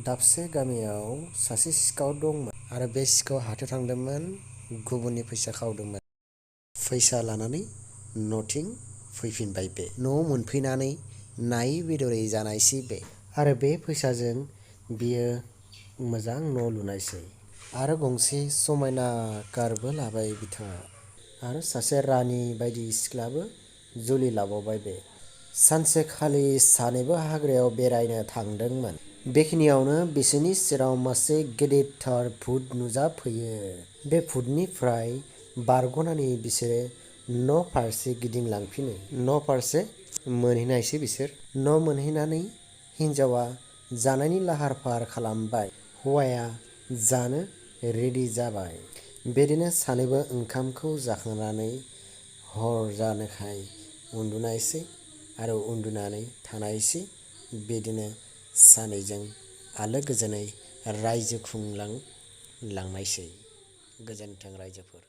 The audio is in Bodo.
दाबसे गामियाव सासे सिखाव दंमोन आरो बे सिखावा हाथायाव थांदोंमोन, गुबुननि फैसा खावदोंमोन। फैसा लानानै न'थिं फैफिनबाय बे। न'आव मोनफैनानै नायै बेदरै जानायसै बे। आरो बे फैसाजों बियो मोजां न' लुनायसै आरो गंसे समायना कारबो लाबाय बिथाङा। आरो सासे रानि बायदि सिख्लाबो जुलि लाबावबाय बे। सानसेखालि सानैबो हाग्रायाव बेरायनो थांदोंमोन। बेखिनियावनो बिसोरनि सेराव मासे गिदिरथार भुत नुजाफैयो। बे भुतनिफ्राय बारग'नानै बिसोरो न' फारसे गिदिंलांफिनो। न' फारसे मोनहैनायसै बिसोर। न' मोनहैनानै हिनजावा जानायनि लाहार फाहार खालामबाय। हौवाया जानो रेडि जाबाय। बिदिनो सानैबो ओंखामखौ जाखांनानै हर जानोखाय उन्दुनायसै आरो उन्दुनानै थानायसै। बिदिनो सानैजों आलो गोजोनै रायजो खुंलांनायसै। गोजोन्थों रायजोफोर।